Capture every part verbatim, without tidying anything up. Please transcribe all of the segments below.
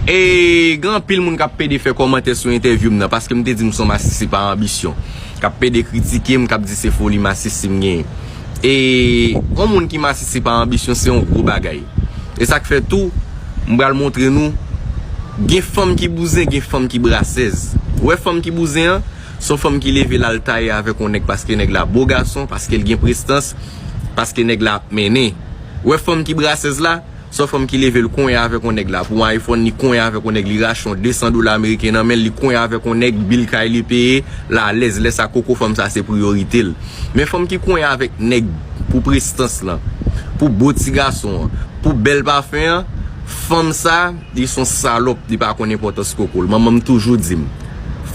E gen anpil moun k ap pede fè kòmantè sou entèvyou m nan, paske m te di m se yon masisi pa anbisyon. K ap pede kritike m, k ap di se foli masisi m genyen. E yon moun ki masisi pa anbisyon, se yon gwo bagay. E sa k fè tou, m pral montre nou, gen fanm ki bouzen, gen fanm ki brasèz. Ou wè fanm ki bouzen an, se yon fanm ki leve l al taye avèk yon nèg paske nèg la bo gason, paske l gen prestans, paske nèg la ap mennen. Ou wè fanm ki brasèz la, se yon fanm ki leve l konyen avèk yon nèg la pou yon iPhone, li konyen avèk yon nèg, li rache yon de san dola ameriken nan men l, li konyen avèk yon nèg, bil kay li peye, l alèz. Lè sa koko fanm sa se priyorite l. Men fanm ki konyen avèk nèg pou prestans lan, pou bo ti gason an, pou bèl pafen an, fanm sa, li se yon salòp, li pa konn enpòtans koko l. Manman m toujou di m,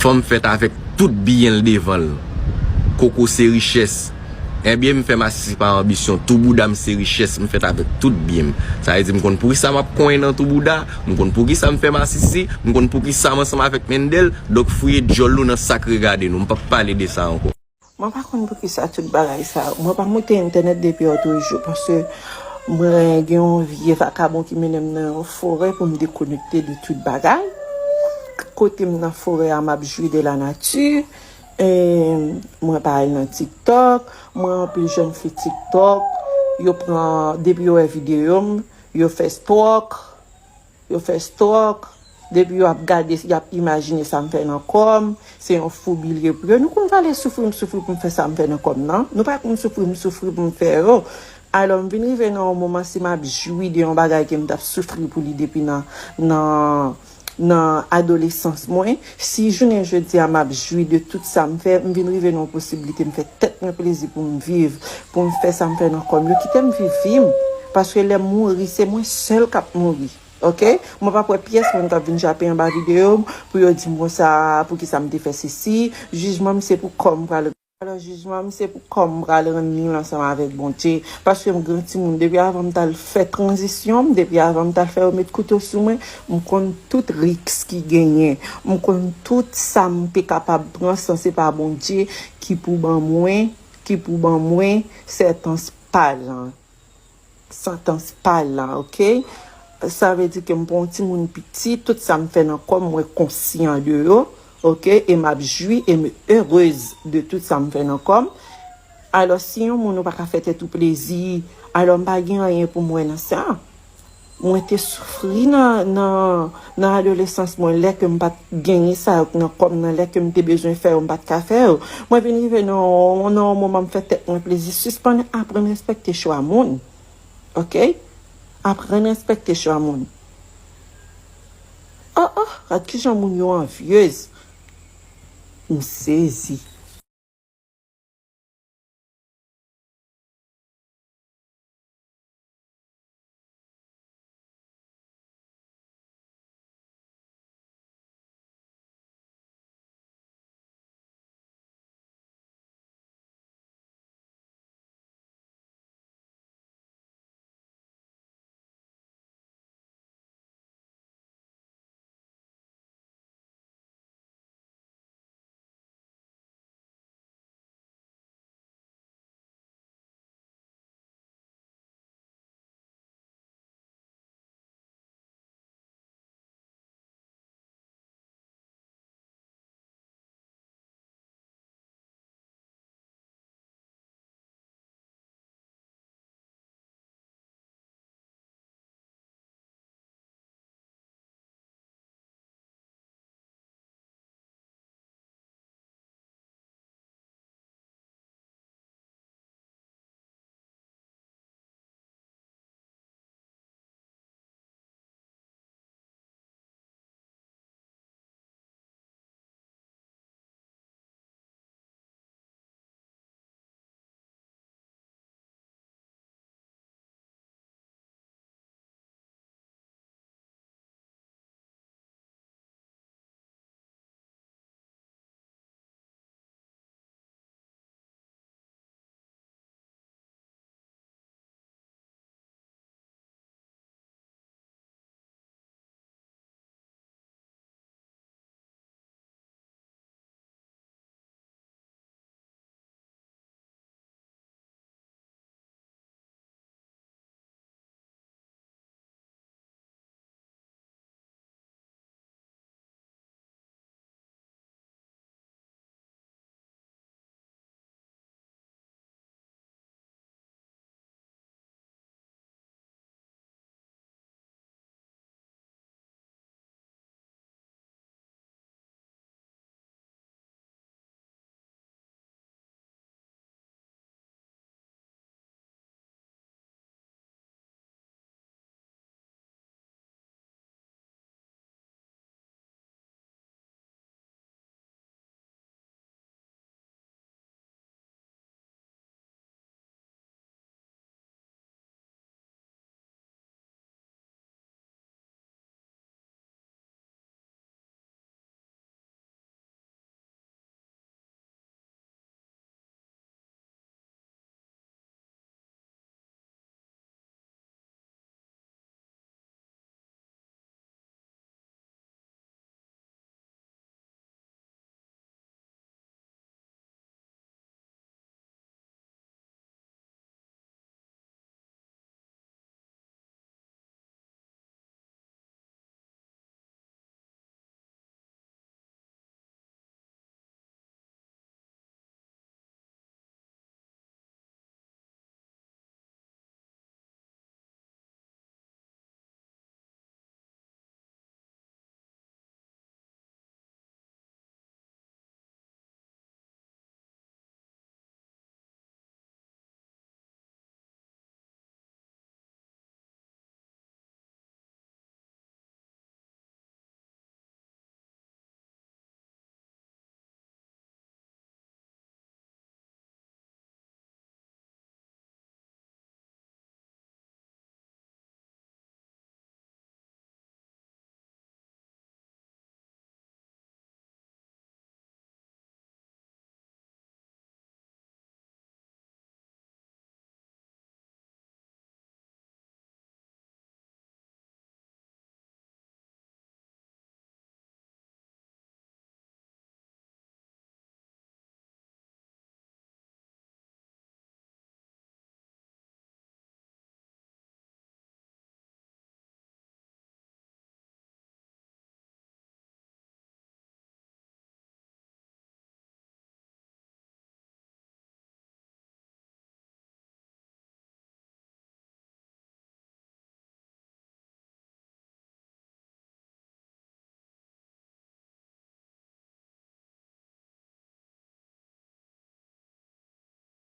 fanm fèt avèk tout byen l devan l. Koko se richès. Ebyen, m fè masisi pa anbisyon. Tou bouda m se richès. M fèt avèk tout byen m. Sa vle di m konn poukisa m ap konyen nan tou bouda. M konn poukisa m fè masisi. M konn poukisa m ansanm avèk Mendel. Donk, fouye djòl nou nan sa k regade nou. M p ap pale de sa ankò. Mwen pa konn poukisa tout bagay sa yo. Mwen pa moute entènèt depi otrejou paske mwen gen yon vye vakabon ki mennen m nan yon forè pou m dekonekte de tout bagay. Kote m nan forè a, m ap jwi de la nati. E mwen pa al nan TikTok. Mwen anpil jèn fi TikTok, yo pran, depi yo wè videyo m, yo fè stalk. Yo fè stalk. Depi yo ap gade, y ap imajine sa m fè nan kò m. Se yon fou bilye pou yo. Nou konn valè soufri m soufri pou m fè sa m fè nan kò m nan? Nou pa konn soufri m soufri pou m fè yo? Alò, m vin rive nan yon moman, si m ap jwi de yon bagay ke m t ap soufri pou li depi nan, nan, nan adolesans mwen, si jounen jodi a m ap jwi de tout sa m fè, m vin rive nan yon posiblite m fè tèt mwen plezi pou m viv, pou m fè sa m fè nan kò m. Yo kite m viv vi m, paske lè m mouri, se mwen sèl k ap mouri. Oke? Mwen p ap wè pyès moun k ap vin jape anba videyo m pou yo di m konsa, poukisa m te fè sesi. Jijman m se pou kò m pral. Alò, jijman m se pou kò m pral rann li ansanm avèk Bondye. Paske m gran timoun, depi avan m t al fè tranzisyon m, depi avan m t al fè yo met kouto sou mwen, m konn tout risk ki genyen. M konn tout sa m te kapab pran san se pa Bondye ki pou ban mwen, ki pou ban mwen sètans pa l lan. Santans pa l lan, oke? Sa vle di ke m pa yon timoun piti, tout sa m fè nan kò m, mwen konsyan de yo, oke? E m ap jwi e m erez de tout sa m fè nan kò m. Alò, si yon moun ou pa ka fè tèt ou plezi, alò m pa gen anyen pou m wè nan sa. Mwen te soufri nan, nan, nan adolesans mwen, lè ke m pa t genyen sa yo k nan kò m nan, lè ke m te bezwen fè yo, m pa t ka fè yo. Mwen vin rive nan, nan yon moman m fè tèt mwen plezi. Sispann aprann respekte chwa moun. Oke? Aprann respekte chwa moun. Oh, oh, gad kijan moun yo anvyez. M sezi.